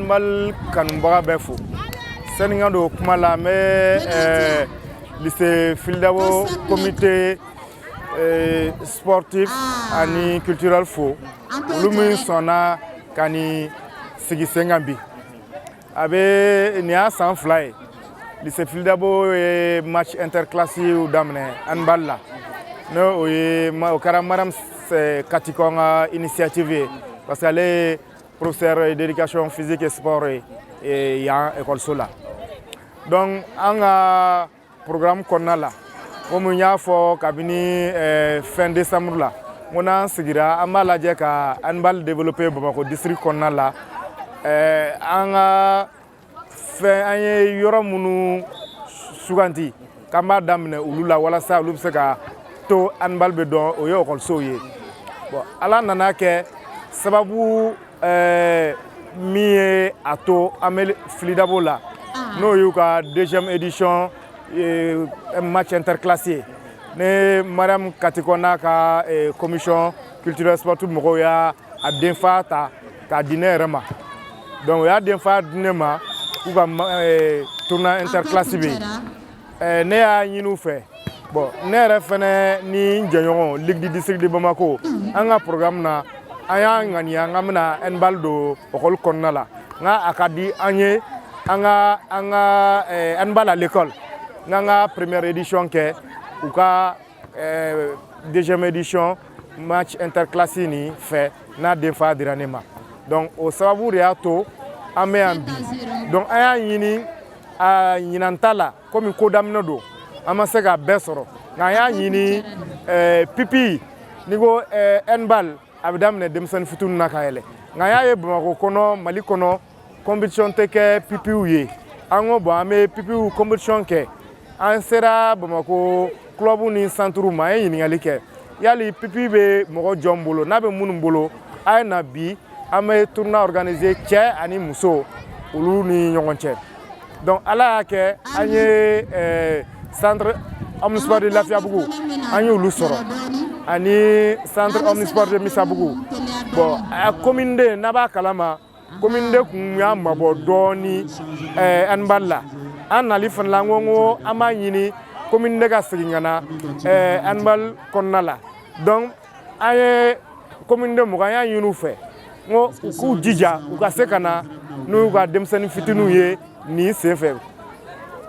handball kanubaga bɛɛ fo. Sani n ka don kuma la, n bɛ lycée Fily Dabo comité sportif ani culturel fo, olu min sɔnna ka nin sigi sen kan bi. A bɛ nin y'a san 2 ye, lycée Fily Dabo ye match interclasse daminɛ handball la. N'o o ye, o kɛra madame Katikɔn ka initiative ye, parce que ale ye professeur d'éducation physique et sport ye yan ekɔliso la. Donc an ka programme kɔnɔna la, komi n y'a fɔ kabini fin décembre la, n ko n'an sigira, an b'a lajɛ ka handball développer Bamakɔ district kɔnɔna la. An ka fɛn, an ye yɔrɔ minnu suganti k'an b'a daminɛ olu la walasa olu bɛ se ka to handball bɛ dɔn, o ye ekɔlisow ye. Bon, Ala nana kɛ sababu min ye a to an bɛ Fily Dabo la, n'o y'u ka deuxième édition match interclasse ye. Ne Mariam Katikɔ n'a ka commission culturelle sportive mɔgɔw y'a a denfa ta k'a di ne yɛrɛ ma. Donc o y'a denfa di ne ma k'u ka tournoi interclasse bɛ yen. Ne y'a ɲini u fɛ. Bon, ne yɛrɛ fɛnɛ ni n jɛɲɔgɔn Ligue du district de Bamako, an ka programme na, an y'a ŋaniya k'an bɛna handball don école kɔnɔna la. N ka a ka di an ye an ka handball à l'école, n k'an ka première édition kɛ, u ka deuxième édition match interclasse nin fɛ n'a denfa dira ne ma. Donc o sababu de y'a to an bɛ yan bi. Donc an y'a ɲini a ɲinan ta la, komi ko daminɛ don, an ma se ka bɛɛ sɔrɔ, nka an y'a ɲini pupille. N'i ko handball, a bɛ daminɛ denmisɛnnin fitininw na ka yɛlɛ, nka an y'a ye Bamakɔ kɔnɔ, Mali kɔnɔ, compétition tɛ kɛ pupillew ye. An ko bon, an bɛ pupillew compétition kɛ. An sera Bamakɔ club ni centre ma, an ye ɲininkali kɛ: yali pupille bɛ mɔgɔ jɔn bolo? N'a bɛ minnu bolo, a ye na bi, an bɛ tournoi organiser cɛ ani muso olu ni ɲɔgɔn cɛ. Donc Ala y'a kɛ, an ye centre omnisport de Lafiyabugu, an y'olu sɔrɔ, ani centre omnisport de Misabugu. Bon, a commune 2, n'a b'a kalama, commune 2 kun y'a mabɔ dɔɔni handball la. An nali fana la, an ko an b'a ɲini commune 2 ka segin ka na handball kɔnɔna la. Donc an ye commune 2 mɔgɔ, an y'a ɲini u fɛ, n ko u k'u jija u ka se ka na n'u ka denmisɛnnin fitininw ye nin sen fɛ.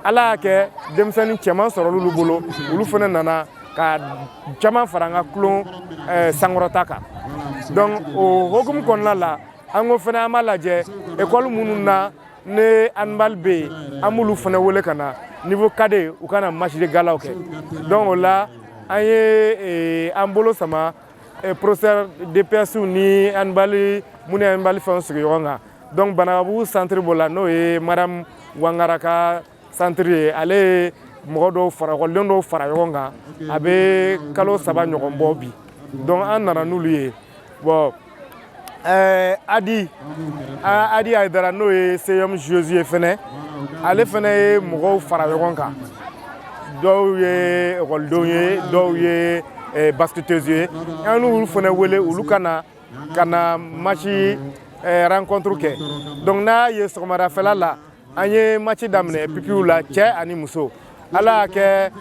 Ala y'a kɛ, denmisɛnnin cɛman sɔrɔ olu bolo, olu fana nana ka caman fara an ka kulon sankɔrɔta kan. Donc o hokumu kɔnɔna la, an ko fana an b'a lajɛ école minnu na ne handball bɛ yen, an b'olu fana wele ka na niveau cadet, u ka na match de galaw kɛ. Donc o la, an ye an bolo sama professeur DPS ni handball minnu ye handball fɛnw sigi ɲɔgɔn kan. Donc Banakabugu centre b'o la, n'o ye madame Wangara ka centre ye. Ale ye mɔgɔ dɔw fara, ekɔliden dɔw fara ɲɔgɔn kan, a bɛ kalo 3 ɲɔgɔn bɔ bi. Donc an nana n'olu ye. Bon, Adi Ayidara, n'o ye CM joueuse ye fɛnɛ, ale fɛnɛ ye mɔgɔw fara ɲɔgɔn kan. Dɔw ye ekɔlidenw ye, dɔw ye basketteuse ye. An y'olu fɛnɛ wele, olu ka na match rencontre kɛ. Donc n'a ye sɔgɔmadafɛla la, an ye match daminɛ pupillew la, cɛ ani muso. Ala y'a kɛ,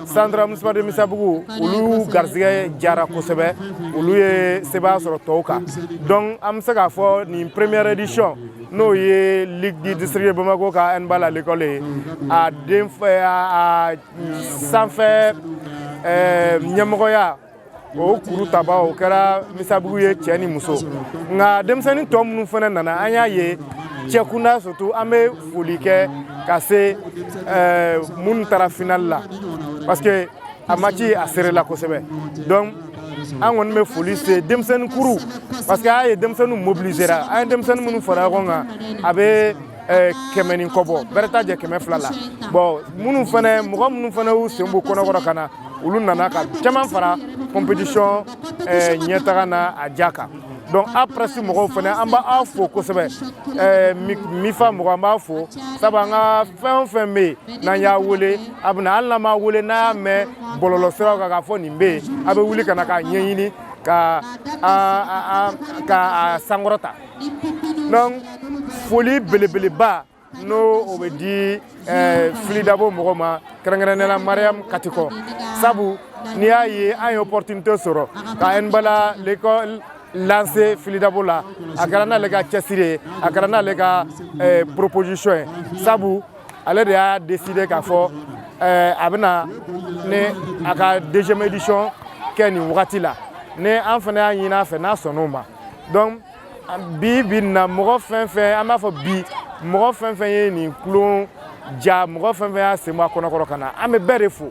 centre omnisport de Misabugu, olu garisɛgɛ jara kosɛbɛ, olu ye sebaaya sɔrɔ tɔw kan. Donc an bɛ se k'a fɔ nin première édition, n'o ye Ligue du district de Bamako ka handball à l'école ye, a den a sanfɛ ɲɛmɔgɔya, o kuru taba, o kɛra Misabugu ye, cɛ ni muso. Nka denmisɛnnin tɔ minnu fana nana, an y'a ye cɛ kunda surtout, an bɛ foli kɛ ka se minnu taara finale la, parce que a match a serré la kosɛbɛ. Donc an kɔni bɛ foli se denmisɛnnin kuru, parce que a ye denmisɛnninw mobiliser ra. An ye denmisɛnnin minnu fara ɲɔgɔn kan, a bɛ 100 ni kɔ bɔ, bɛrɛ t'a jɛ 200 la. Bon, minnu fɛnɛ, mɔgɔ minnu fɛnɛ y'u sen bɔ kɔnɔkɔrɔ ka na, olu nana ka caman fara compétition ɲɛtaga na a ja kan. Donc a presse mɔgɔw fɛnɛ, an b'aw fo kosɛbɛ. MIFA mɔgɔ, an b'a fo, sabu an ka fɛn o fɛn bɛ yen n'an y'a wele, a bɛna. Hali n'an m'a wele, n'a y'a mɛn bɔlɔlɔsiraw kan k'a fɔ nin bɛ yen, a bɛ wuli ka na k'a ɲɛɲini ka a sankɔrɔta. Donc Foli belebeleba n'o o bɛ di Fily Dabo mɔgɔ ma, kɛrɛnkɛrɛnnenya la Mariam Katikɔ, sabu n'i y'a ye an ye opportunité sɔrɔ ka handball à l'école lancer Fily Dabo la, a kɛra n'ale ka cɛsiri ye, a kɛra n'ale ka proposition ye, sabu ale de y'a décidé k'a fɔ a bɛna ni a ka deuxième édition kɛ nin wagati la. Ni an fana y'a ɲini a fɛ, n'a sɔnn'o ma. Donc bi bi in na, mɔgɔ fɛn fɛn, an b'a fɔ bi, mɔgɔ fɛn fɛn ye nin kulon ja, mɔgɔ fɛn fɛn y'a sen bɔ a kɔnɔkɔrɔ ka na, an bɛ bɛɛ de fo.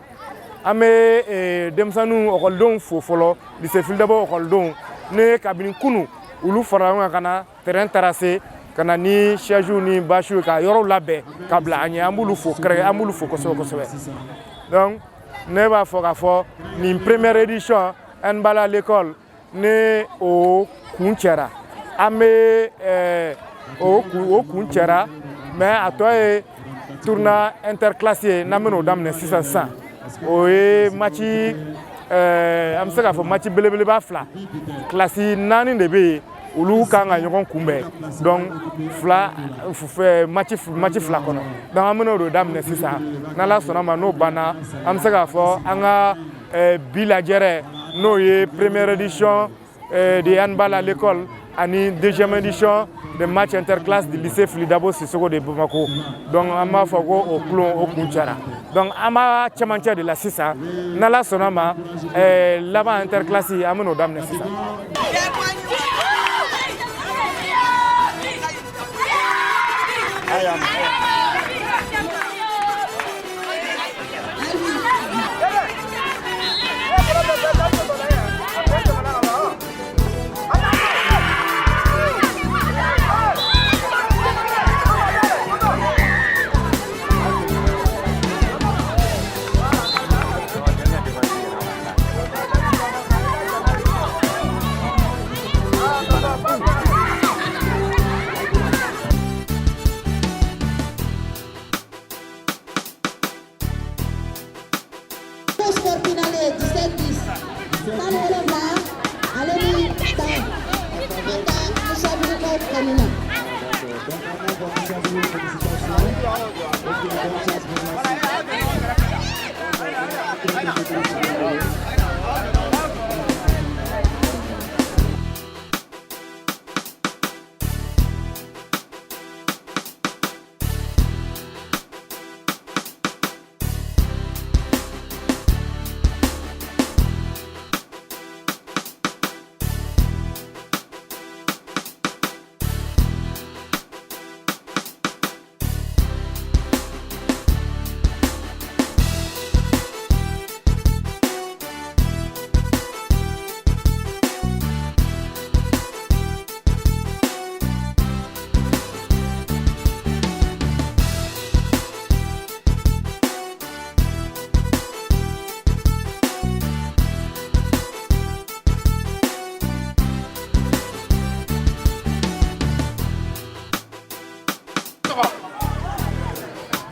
An bɛ denmisɛnninw, ekɔlidenw fo fɔlɔ, lycée Fily Dabo ekɔlidenw ne, kabini kunu olu farala ɲɔgɔn kan ka na terrain tracé, ka na ni chaise ni bâche ka yɔrɔw labɛn ka bila an ɲɛ. An b'olu fo kɛrɛ, an b'olu fo kosɛbɛ kosɛbɛ. Donc ne b'a fɔ k'a fɔ nin première édition handball à l'école ni o kun cɛra, an bɛ o kun cɛra, mais a tɔ ye tournoi interclasse ye n'an bɛn'o daminɛ sisan sisan. O ye match, an bɛ se k'a fɔ match belebeleba fila, kilasi naani de bɛ yen, olu kan ka ɲɔgɔn kunbɛn. Donc fila match fila kɔnɔ. Donc an bɛn'o de daminɛ sisan, n'Ala sɔnna ma. N'o banna, an bɛ se k'a fɔ an ka bi lajɛrɛ, n'o ye première édition de handball à l'école ani deuxième édition de match interclasse du lycée Fily Dabo Sissoko de Bamako, donc an b'a fɔ ko o kulon o kun cɛra. Donc an b'a cɛmancɛ de la sisan, n'Ala sɔnna ma, laban interclasse an bɛn'o daminɛ sisan. Score final ye 17-10, 17 ale ni 10 ka taa Musabugukaw kanu na. Donc on envoie Moussa félicitations et puis bonne chance pour la suite.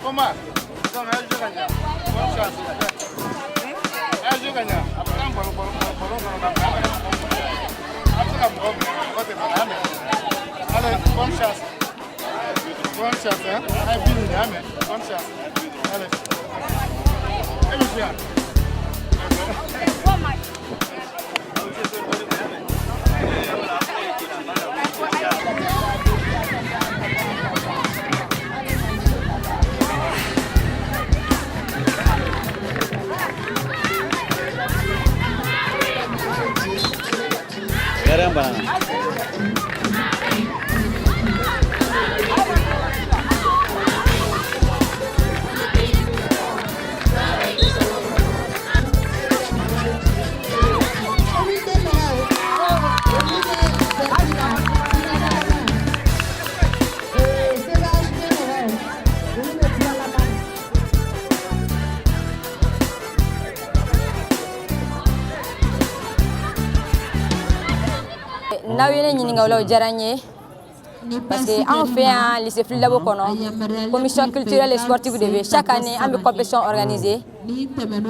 Omar, donc a joué ka ɲa. Bonne chance. A joué ka ɲa. A bɛ taa ballon ballon ballon kɔnɔ ka bila. A bɛ se ka mɔgɔ minɛ, mɔgɔ tɛ minɛ, a mɛn. Allez, bonne chance. Bonne chance, hein. A ye bin ɲini, a mɛn. Bonne chance. Allez. E bɛ yan. Caramba. Olu tɛ mɔgɔ olu bɛ vɛrɛ la finale la. CVHP mɔgɔw, olu bɛ tila laban na. N'aw ye ne ɲininka o la, o diyara n ye, parce que anw fɛ yan lycée Fily Dabo kɔnɔ, commission culturelle et sportive de bɛ. Chaque année an bɛ compétition organiser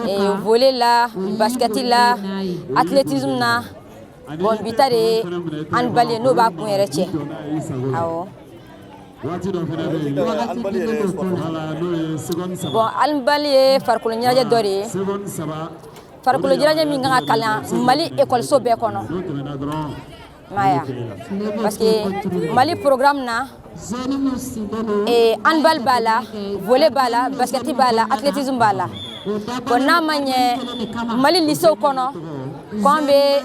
et volley la, basket la, athlétisme na. Bon, bi ta de ye handball ye, n'o b'a kun yɛrɛ cɛ, awɔ. Bon, handball ye farikolo ɲɛnajɛ dɔ de ye, farikolo ɲɛnajɛ min kan ka kalan Mali ekɔliso bɛɛ kɔnɔ. I m'a ye, parce que Mali programme na, handball b'a la, volley b'a la, basket b'a la, athlétisme b'a la. Bon, n'a ma ɲɛ Mali lycée kɔnɔ k'an bɛ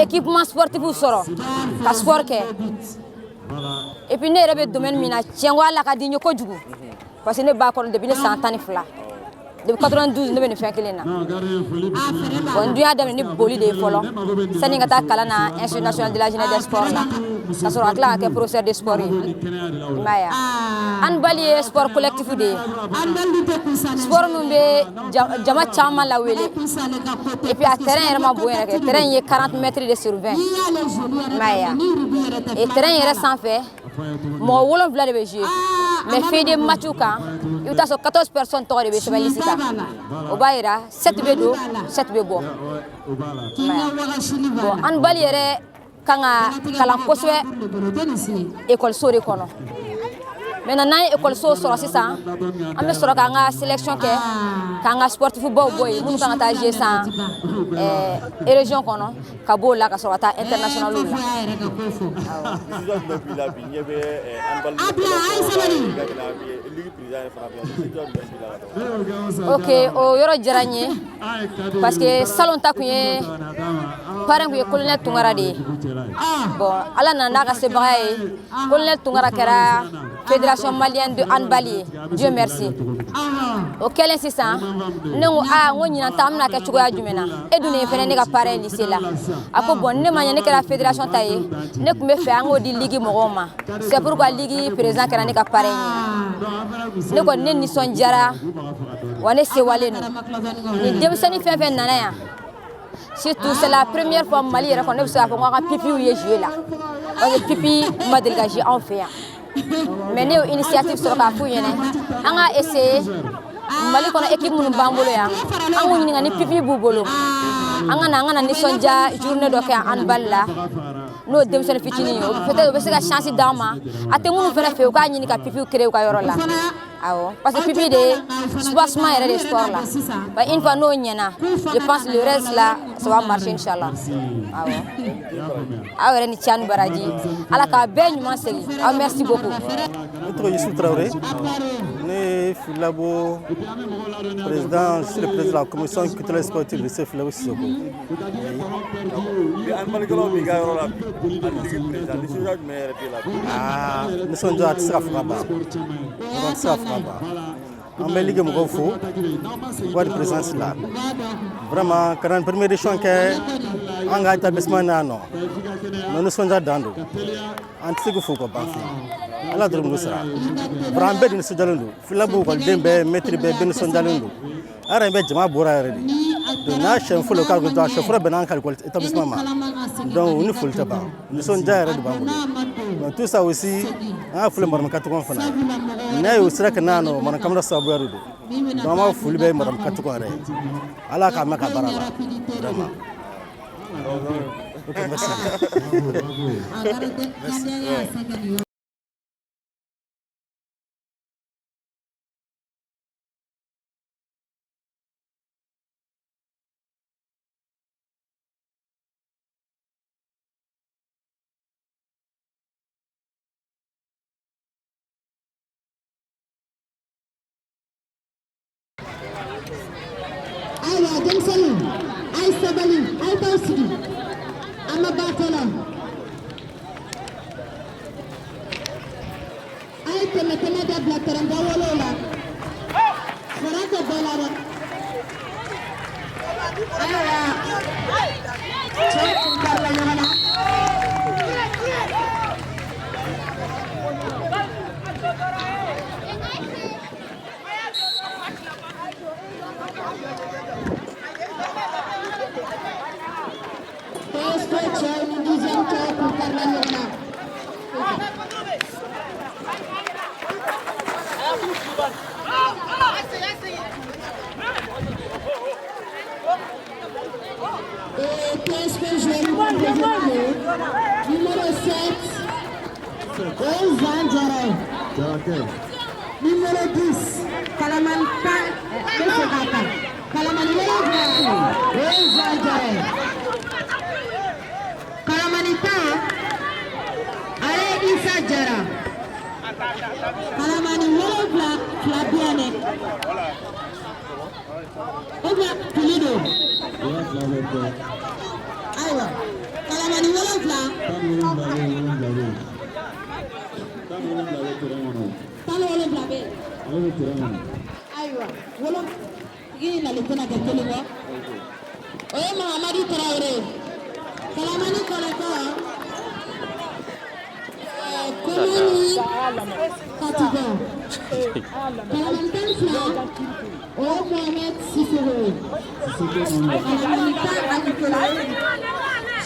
équipement sportif sɔrɔ ka sport kɛ. Et puis ne yɛrɛ bɛ domaine min na, tiɲɛ ko ala ka di n ye kojugu, parce que ne b'a kɔnɔ depuis ne san 12, depuis 92 ne bɛ nin fɛn kelen na. Bon, n dun y'a daminɛ ni boli de ye fɔlɔ, sani n ka taa kalan na Institut national de la jeunesse des sports la, ka sɔrɔ ka tila ka kɛ professeur de sport ye. I m'a ye, handball ye sport collectif de ye, sport min bɛ jama caman lawele. Et puis a terrain yɛrɛ ma bon yɛrɛ kɛ, terrain ye 40 mètres de sur 20. I m'a ye, et terrain yɛrɛ sanfɛ, mɔgɔ 7 de bɛ jouer, mais feuille de match kan, i bɛ taa sɔrɔ 14 personnes tɔgɔ de bɛ sɛbɛn liste kan. O b'a yira 7 bɛ don, 7 bɛ bɔ. Bon, handball yɛrɛ kan ka kalan kosɛbɛ ekɔliso de kɔnɔ. Maintenant, n'an ye ekɔliso sɔrɔ sisan, an bɛ sɔrɔ k'an ka sélection kɛ, k'an ka sportif baw bɔ yen minnu kan ka taa jouer san région kɔnɔ, ka b'o la ka sɔrɔ ka taa international la. Awɔ. Jumɛn b'i la bi ɲɛ bɛ handball ligue président ye fana nisɔndiya jumɛn b'i la ka taa? Ok, o yɔrɔ diyara n ye, parce que salon ta kun ye parrain kun ye colonel Tunkara de ye. Bon, ala nana n'a ka sebaga ye, colonel Tunkara kɛra fédération malienne de handball ye, Dieu merci. O kɛlen sisan, ne ko aa, n ko ɲinan ta an bɛna kɛ cogoya jumɛn na? E dun de ye fɛnɛ ne ka parrain lycée la. A ko bon, ne ma ɲɛ ne kɛra fédération ta ye, ne tun bɛ fɛ an k'o di ligue mɔgɔw ma. C'est pourquoi ligue président kɛra ne ka parrain ye. Ne kɔni, ne nisɔndiyara wa, ne sewalen don ni denmisɛnnin fɛn fɛn nana yan. Surtout, c'est la première fois Mali yɛrɛ kɔnɔ, ne bɛ se k'a fɔ ko an ka pupilles ye jouer la, parce que pupille ma deli ka jouer anw fɛ yan. Mais ne y'o initiative sɔrɔ k'a f'u ɲɛna, an ka essayer Mali kɔnɔ, équipe minnu b'an bolo yan, an k'u ɲininka ni pupille b'u bolo, an ka na nisɔndiya journée dɔ kɛ handball la n'o denmisɛnnin fitinin ye. Peut-être o bɛ se ka chance d'an ma. A tɛ minnu fɛnɛ fɛ yen, u k'a ɲini ka pupille créer u ka yɔrɔ la. Awɔ, parce que pupille de ye soubassement yɛrɛ de sport la. Bah, une fois n'o ɲɛna, je pense le reste là, ça va marcher, inchallah. Awɔ, aw yɛrɛ ni ca ni baraji, ala k'a bɛɛ ɲuman segin aw. Merci beaucoup. Ne tɔgɔ Youssouf Traoré. Ne ye Filabo président, je suis le président de la commission culturelle et sportive du lycée Filabo Sissoko. Bi handballikɛlaw b'i ka yɔrɔ la bi, ani ligue président, nisɔndiya jumɛn yɛrɛ b'e la bi? Aa, nisɔndiya a tɛ se ka fɔ ka ban. Vraiment, a tɛ se ka fɔ ka ban. An bɛ ligue mɔgɔw fo u ka présence la. Vraiment, ka na première édition kɛ an ka établissement na yan nɔ. Mais nisɔndiya dan don. An tɛ se k'u fo ka ban fiyewu. Ala dɔrɔn b'u sara. Vraiment, an bɛɛ de nisɔndiyalen don. Filabo ekɔliden bɛɛ, maître bɛɛ, bɛɛ nisɔndiyalen don. An yɛrɛ bɛ jama bɔra yɛrɛ de. Donc n'a siɲɛ fɔlɔ k'a a siɲɛ fɔlɔ bɛnna an ka établissement ma. Donc u ni foli tɛ ban. Nisɔndiya yɛrɛ de b'an bolo. Donc tout ça aussi, an ka foli madame Katɔgɔn fana ye. N'a y'o sira ka na yan nɔ, madame Kamara sababuya de don. Donc an b'a foli bɛ madame Katɔgɔn yɛrɛ ye. Ala k'a mɛn ka baara la. Vraiment. Ok, merci. Merci. Ayiwa denmisɛnninw, a ye sabali, a ye t'aw sigi, an ma ban fɔlɔ. A ye tɛmɛ tɛmɛ dabila terrain wolow la, fara tɛ bɔ la dɛ. Ayiwa, cɛw kun karila ɲɔgɔn na. PSP cɛw ni dixième cɛw kun karila ɲɔgɔn na. Et PSP joueur numéro 7, O ye Zan Jara ye. Jarakɛ. Numéro 10, Kalamani 10, n bɛ segin a kan. Kalamani 7, o ye Zan Jara ye. Kalamani 10, ale ye Isa Jara. Kalamani 7 fila bi yan dɛ. O bien fili don. O y'a fila bɛɛ fɔ. Ayiwa, kalamani 7. 17 bɛ yen, 7 bɛ yen. 17 bɛ terrain kɔnɔ. 17 bɛ yen. Ale bɛ terrain kɔnɔ. Ayiwa, tigi ni nali tɛna kɛ kelen ye. O ye Mahamadu Tarawele ye. Kalamani 9, Komani Katiba. Kalamani 12, o ye Mohamed Sissoko ye. Sissoko Mohamed. Kalamani 11,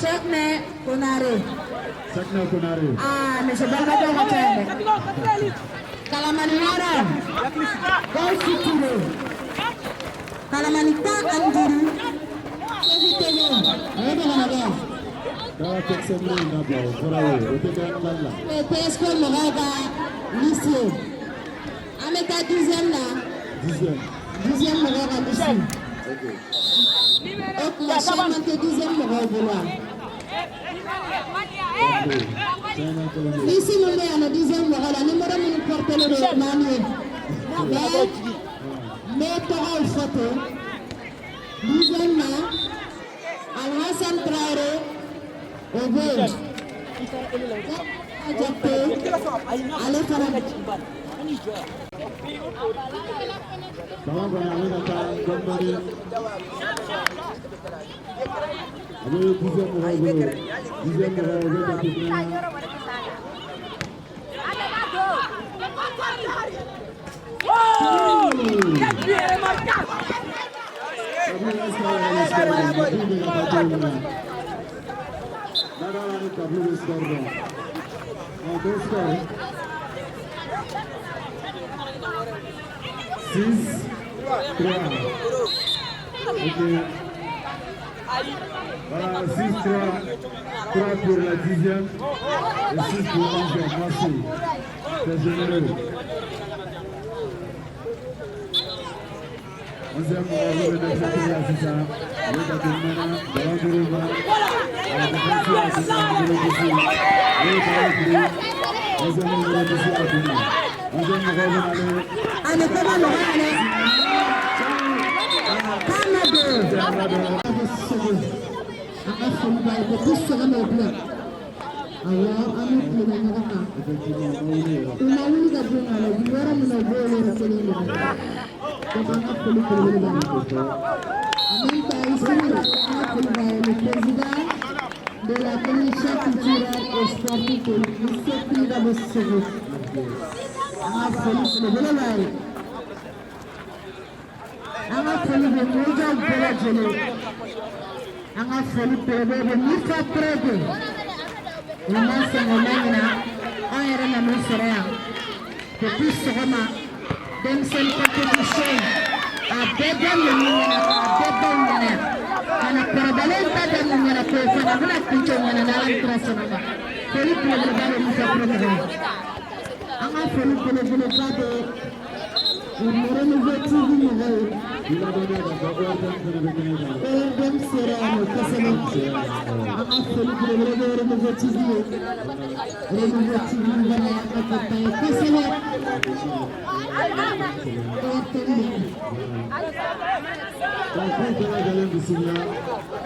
Cheikhne Konare. Cheikhne Konare. Ah, monsieur Balimakɛw ka ca yan dɛ. Kalamani 6, Gawusu Ture. Kalamani 15, Seku Togo. O ye dɔgɔnɔkɛ ye. K'an ka tɛkisɛ minɛ in dabila, o fɔra o ye, o tɛ kɛ handball la. O ye PSP mɔgɔw ka liste ye. An bɛ taa 10e na. 10e. 10e mɔgɔw ka liste. Ok. O tuma caman tɛ 10e mɔgɔw bolo wa? Ok. Caman kelen bɛ yen. Liste min bɛ yan nɔ 10e mɔgɔ la, numéro minnu portelen don o ye 4 ye. Mais n bɛ tɔgɔw fɔ ten. 10e na, Alhassan Traoré, o bɛ yen. Jakite, ale fana. Ballon kɔni a bɛ ka taa dɔɔni dɔɔni. A bɛ 10e mɔgɔw bolo. 10e mɔgɔw bɛ jateminɛ na. Tableau est-ce que a bɛ score dɔn? Tableau bɛ ka taa cogo min na. N'a b'a ni tableau bɛ score dɔn. Ɔ bɛ score. 6, 3. Ok. Voilà, 6, 3. 3 pour la 10e et 6 pour l'11e. Merci. C'est généreux. 11e mɔgɔ bɛ dɛsɛ la sisan. O bɛ jateminɛ na ballon duuru ma. A défense la sisan numéro 10. O ye ballon fili. 11e numéro 10 a kunna. 11e mɔgɔw bɛ nalen. Ani kɔmɔ mɔgɔ yɛrɛ. K'a ma don. Sɔgɔ. A ka foli b'a ye depuis sɔgɔma o bila. Awɔ, an b'u tilenna ɲɔgɔn kan. Effectivement, o ma wuli yɛrɛ. U ma wuli ka bɔ yen nɔ, u bɛ yɔrɔ min na, u b'o yɔrɔ kelen de la. Donc an ka foli belebele b'a ye. En même temps, ici, an ka foli b'a ye le président de la commission culturelle et sportive de lycée Fily Dabo Segu. An ka foli belebele b'a ye. An ka foli bɛ mojaw bɛɛ lajɛlen. An ka foli belebele bɛ Musa Prede. U ma sɛgɛn, u ma ɲina. An yɛrɛ nan'u sɔrɔ yan. Depuis sɔgɔma, denmisɛnnin compétition a bɛɛ daminɛ ɲɛna, a bɛɛ baw ɲɛna. Ka na kɔrɔbalen ta daminɛ ɲɛna k'o fana bɛna kuncɛ ɲɛna n'Ala ni kira sɔnna ma. Foli belebeleba bɛ Musa Prede ye. An ka foli belebeleba bɛ Renouveau TV mɔgɔw ye. I ladɔnniya k'a fɔ ORTM fana bɛ kɛnɛ kan dɛ. ORTM sera yan nɔ kosɛbɛ. An ka foli belebele bɛ Renouveau TV ye. Renouveau TV fana y'an ka campagne ye kosɛbɛ. ORTM bɛ yen. Donc k'u bɛɛ lajɛlen bisimila.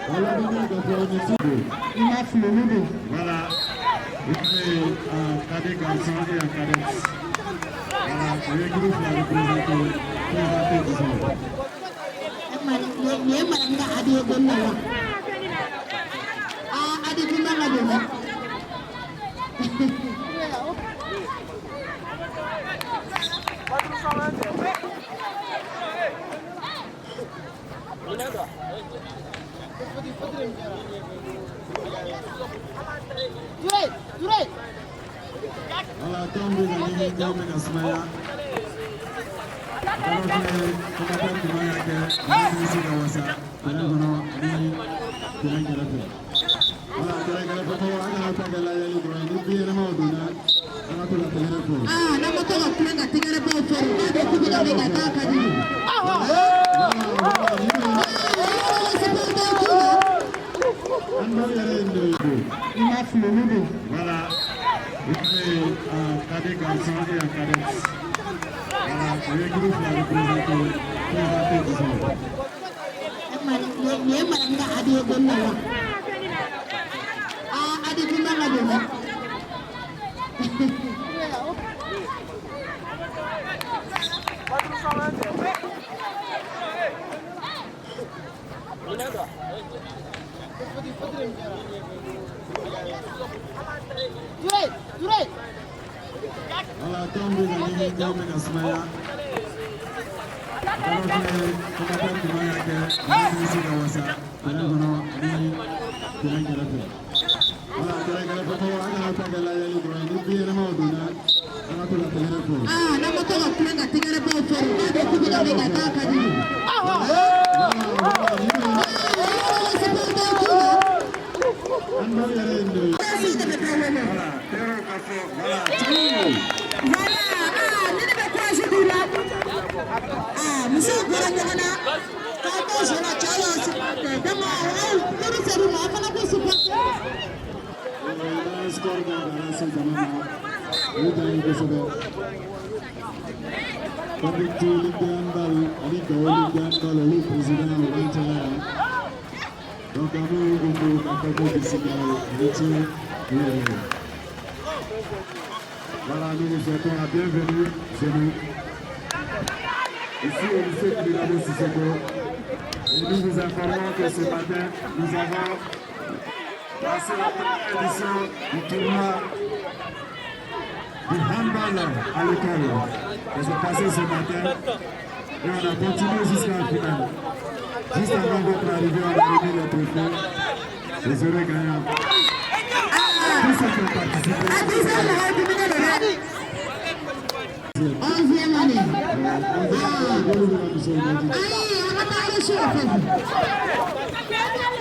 K'a ladɔnniya k'a fɔ ni ti don. I ma fili, olu don. Voilà. U tun bɛ en cadet garçon et en cadette. Voilà, u ye équipe fila représenté, présenté disons. Nin ye madame ka adi ye donni na wa? Aa, adi dun man ka don dɛ. Voilà, tɔn bɛ ka ɲini k'aw bɛ ka sumaya. Ballon fana commentaire tun man ka kɛ mɔgɔ min bɛ se ka wasa terrain kɔnɔ ani terrain kɛrɛfɛ. Voilà, terrain kɛrɛfɛ mɔgɔw, an kana ta kɛ lajɛli dɔrɔn ye, ni bin ɲɛnamaw donna. Ah, n'an ma to ka kulon ka tɛgɛrɛbaw fɔ, u b'a dɔn k'u bɛ ka min kɛ k'a ka di u ye. I ma fili, olu don. Voilà, vous pouvez en cadet garçon et en cadette. Voilà, o ye groupe fila représenté, présenté disons. Nin ye madame ka adi ye donni na wa? Aa, adi dun man ka don dɛ. Voilà, comme vous avez dit, comme ka sumaya. Ballon filɛ commentaire tun man ka kɛ, ballon bɛ se ka wasa terrain kɔnɔ ani terrain kɛrɛfɛ. Voilà, terrain kɛrɛfɛ mɔgɔw, an kana ta kɛ lajɛli dɔrɔn ye, ni bin ɲɛnamaw donna, an ka to ka tɛgɛrɛ fɔ. Aa, n'an ma to ka kulon ka tɛgɛrɛbaw fɔ, u b'a dɔn k'u bɛ ka min kɛ k'a ka di u ye. Handball yɛrɛ ye nin de ye. Voilà, tɛgɛrɛw ka fɔ, voilà, ciao. Voilà, ah, ni ne bɛ courage d'u la. Ah, musow bɔra ɲɔgɔn na k'aw to jeu la, cɛw y'aw supporter, donc aw turu ser'u ma, aw fana k'u supporter. N'an ye score kɛ ka lase jama ma, o diyara n ye kosɛbɛ. Tombouctou Ligue de handball ani Gao Ligue de handball, olu président o b'an cɛla yan. Donc an b'u fo k'a fɔ ko bisimila, u ni ce u yɛrɛ ye. Voilà, nous vous souhaitons la bienvenue chez nous, ici au lycée Fily Dabo Sissoko. Et nous vous informons que ce matin, nous avons lancé la première édition du tournoi du handball à l'école. Ça s'est passé ce matin et on a continué jusqu'à la finale. Juste avant votre arrivée, on a remis les trophées les heureux gagnants. Tous ceux qui ont participé. A 10 heures la, dumuni don dɛ. 11e année. Ah, ayi, an ka taa reçu o fɛ.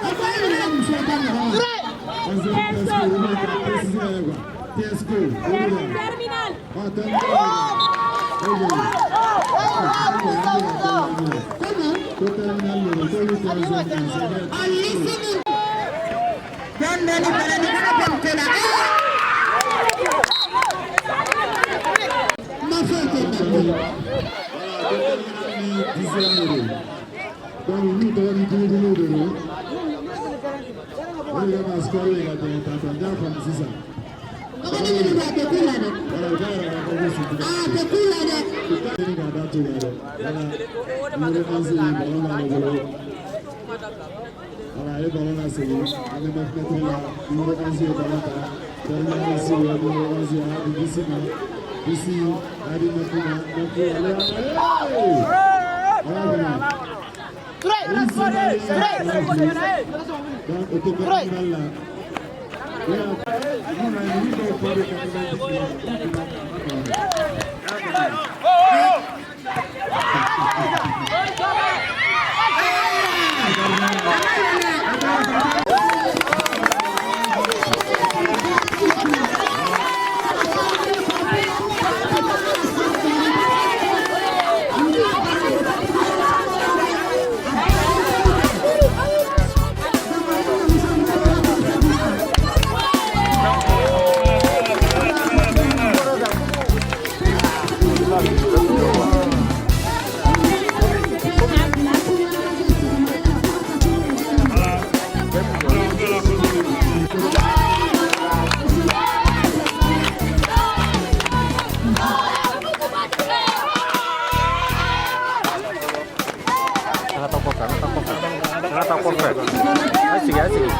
O ko e yɛrɛ muso ta ɲɔgɔn wa? 11e TSco, o bɛ ka préciser yɛrɛ quoi. TSco, o de la. Terminal. Ah, terminal. Ok. Comment? Ko terminal de don, k'olu tɛ 11e année, c'est vrai. En lycée. Dɔɔni dɔɔni, balani kana bɔ nin ko la. Ma foyi tɛ nin ko. Voilà, ko terminal ni 10e de don. Donc olu tɔgɔ ni duuru de don. O de kama score ye ka tɛmɛ tantôt, n t'a faamu sisan. Dɔgɔnin minnu don, a tɛ k'u la dɛ. Voilà, u k'a yira k'a fɔ ko sutura. Aa, a tɛ k'u la dɛ. U t'a ɲini k'a da t'u la dɛ. Voilà, numéro 11 ballon b'ale bolo. Voilà, a ye ballon lasegin an bɛ 9 mètres la, numéro 11 ye ballon ta. Terminal ici, numéro 11 a y'a di Bisi ma. Bisi a y'a di 9 ma, 9 ale y'a. Voilà, voilà. Donc, au terminal là. Nous, on a une ligue au de 90. An ka taa kɔfɛ, an ka taa kɔfɛ, an ka taa kɔfɛ. A sigi, a sigi.